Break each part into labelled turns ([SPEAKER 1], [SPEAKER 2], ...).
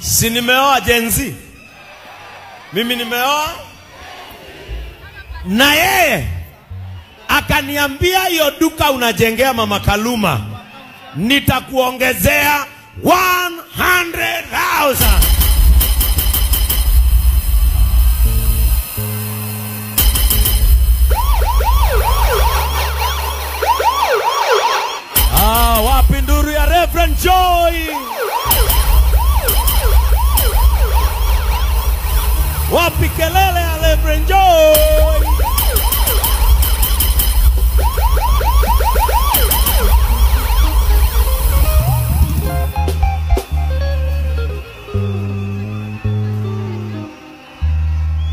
[SPEAKER 1] Si nimeoa Gen Z? Mimi nimeoa na yeye akaniambia hiyo duka unajengea Mama Kaluma nitakuongezea 100,000. Ah, wapi nduru ya Reverend Joy? Wapi kelele ya Reverend Joy?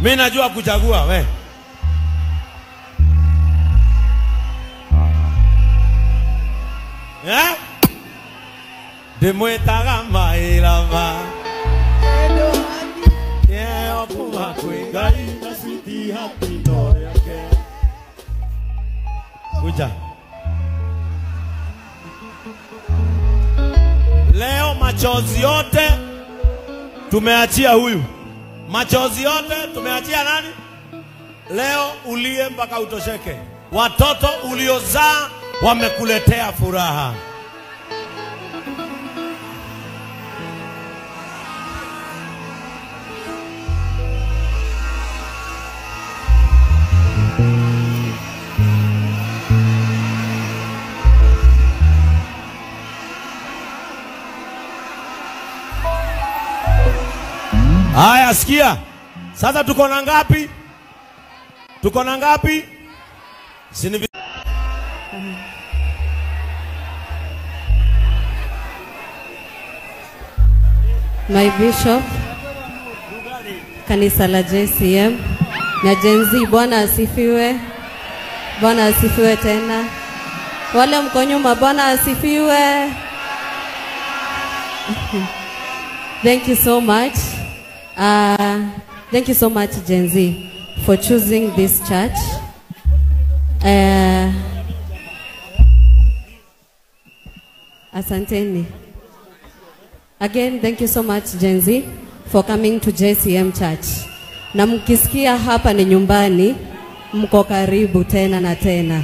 [SPEAKER 1] Mimi najua kuchagua we. Eh? Ndimwitaga mairama. Yeo kuma kwi Ngai na switi happy no yake. Kuja. Leo machozi yote tumeachia huyu. Machozi yote tumeachia nani? Leo ulie mpaka utosheke. Watoto uliozaa wamekuletea furaha. Haya, sikia. Sasa tuko na ngapi? Tuko na ngapi?
[SPEAKER 2] My Bishop, kanisa la JCM na Gen Z, Bwana asifiwe. Bwana asifiwe tena. Wale mko nyuma, Bwana asifiwe. Thank you so much. Thank you so much, Gen Z, for choosing this church. Asanteni. Again, thank you so much, Gen Z, for coming to JCM Church. Na mkisikia hapa ni nyumbani, mko karibu tena na tena.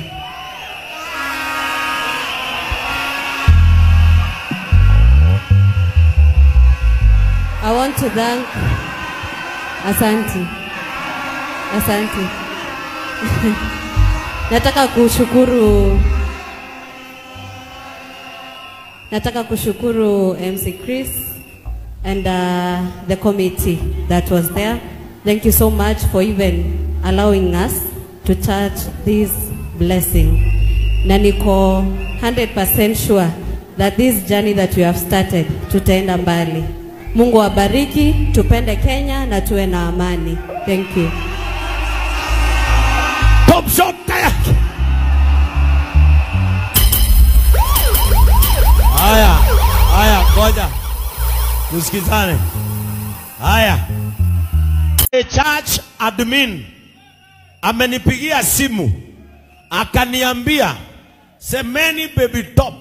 [SPEAKER 2] I want to thank Asante. Asante. Nataka kushukuru MC Chris and the committee that was there. Thank you so much for even allowing us to touch this blessing. Na niko 100% sure that this journey that we have started tutaenda mbali. Mungu awabariki, tupende Kenya na tuwe na amani. Thank you.
[SPEAKER 1] Top shot. Haya, haya, ngoja tusikizane. Haya. A church admin amenipigia simu akaniambia semeni Baby Top.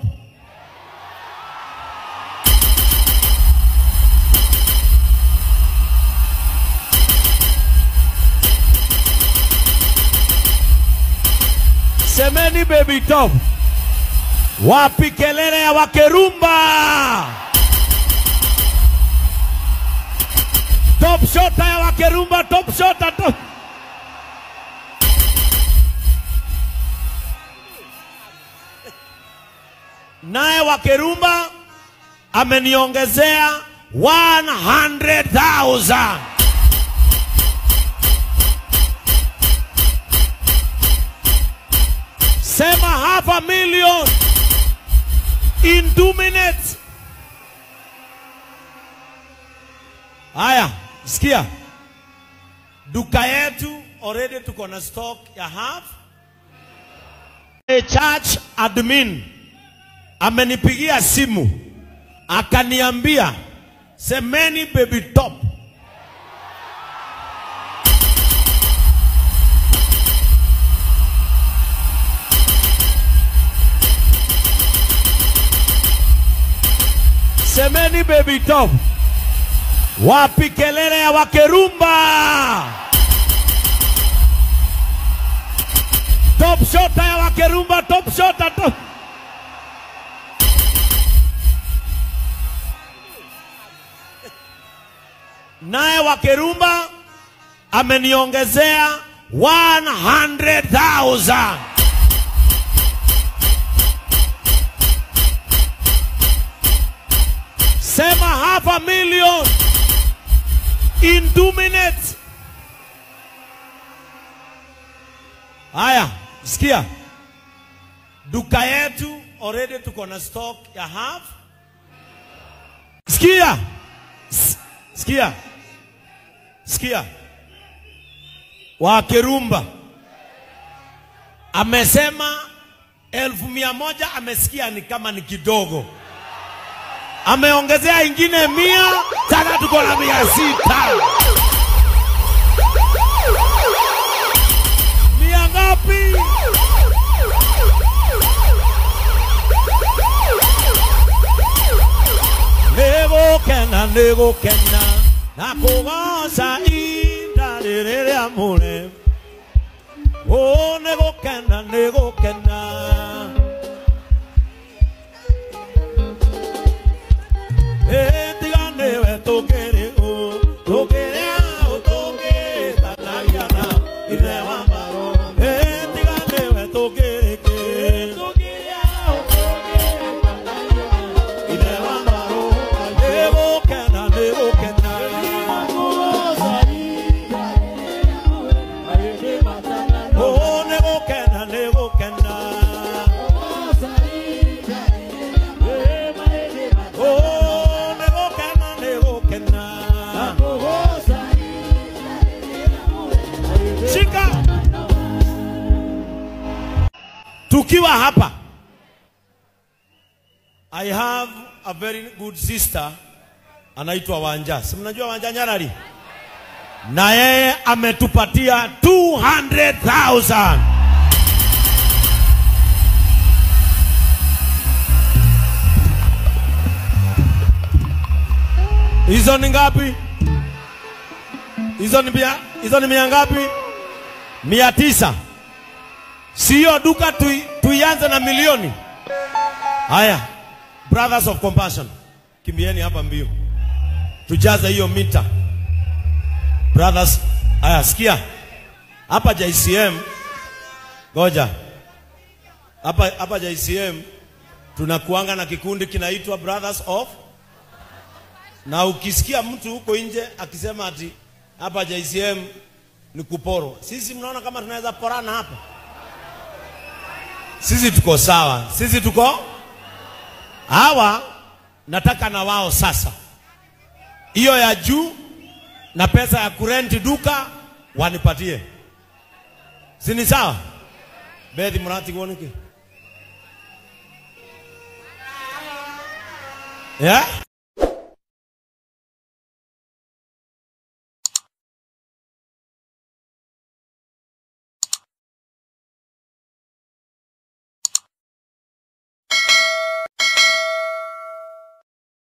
[SPEAKER 1] Semeni Baby Top. Wapi kelele ya Wakerumba? Top shota ya Wakerumba, top shota, top. Naye Wakerumba ameniongezea 100,000. Sema 500,000 in 2 minutes. Haya, sikia. Duka yetu already tuko na stock ya half. A church admin amenipigia simu akaniambia semeni Baby Top. Semeni Baby Top. Wapi kelele ya Wakerumba? Top shota ya Wakerumba, top shota, top. Naye Wakerumba ameniongezea 100,000. Sema 500,000 in 2 minutes. Haya, sikia. Duka yetu already tuko na stock ya half. Sikia. Sikia. Sikia. Wakerumba amesema 100,000, amesikia ni kama ni kidogo. Ameongezea ingine 100, sasa tuko na 600. 100 ngapi? Nego kena, nego kena, na kugosa inda rere amore. Oh, nego kena, nego kena. Tukiwa hapa, I have a very good sister anaitwa Wanja. Si mnajua Wanja Nyarari? Na yeye ametupatia 200,000. Hizo ni ngapi? Hizo ni mia ngapi? 900. Sio duka tuianze na milioni. Haya, Brothers of Compassion, kimbieni hapa mbio, tujaze hiyo mita. Brothers, haya sikia. Hapa JCM, goja. Hapa JCM tunakuanga na kikundi kinaitwa Brothers of. Na ukisikia mtu huko nje akisema ati hapa JCM ni kuporo, sisi mnaona kama tunaweza porana hapa? Sisi tuko sawa. Sisi tuko hawa, nataka na wao sasa. Hiyo ya juu na pesa ya kurenti duka wanipatie. Si ni sawa? Bethi mrati kuoneke. Yeah?